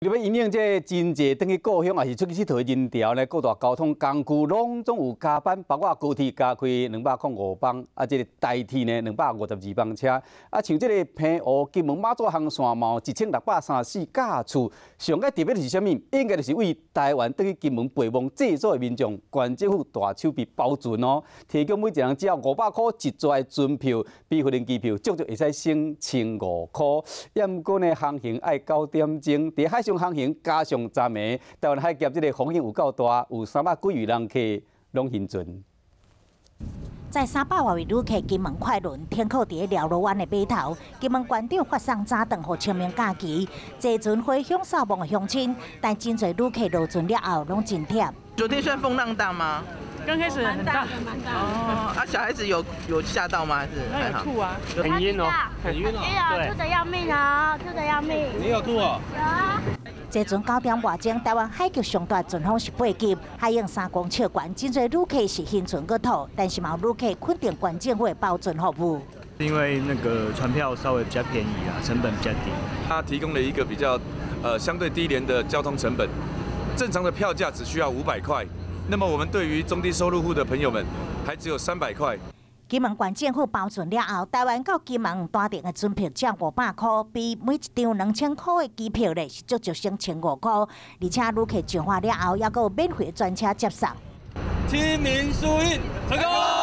為了因應這真濟轉去故鄉，抑是出去𨑨迌的人潮呢，各大交通工具攏總有加班，包括高鐵加開205班，啊，這個台鐵呢252班車，啊，像這個澎湖金門馬祖航線嘛有1634架次。上蓋特別是啥物？應該就是為台灣轉去金門陪墓祭祖的民眾，縣政府大手筆包船哦，提供每一人只要500箍一逝的船票，比飛機票足足會使省1500箍。毋過呢，航行愛9點鐘，佇海上航行加上十暝，台灣海峽這個風險有夠大，有300幾位人客攏晕船。載300外位旅客金門快輪停靠佇蹽螺灣的碼頭，金門縣長發送早頓予清明假期，坐船回鄉掃墓的鄉親，但真濟旅客落船了後攏真忝。昨天算風浪大嗎？剛開始很大。哦，啊，小孩子有嚇到嗎？還是還好？有吐啊，很暈哦，很暈啊，吐得要命啊，吐得要命。你有吐哦？有啊。坐船9點外鐘，台灣海峽上大陣風是8級，海湧3公尺懸，真濟旅客是暈船閣吐，但是嘛有旅客肯定縣政府的包船服務。因為那個船票稍微比較便宜啊，成本比較低。它提供了一個比較相對低廉的交通成本，正常的票價只需要500塊，那麼我們對於中低收入戶的朋友們，還只有300塊。金門縣政府包船了後，台灣到金門單程的船票只500箍，比每一張2000箍的機票咧是足足省1500箍。而且旅客上岸了後，猶閣有免費專車接送。清明疏運成功。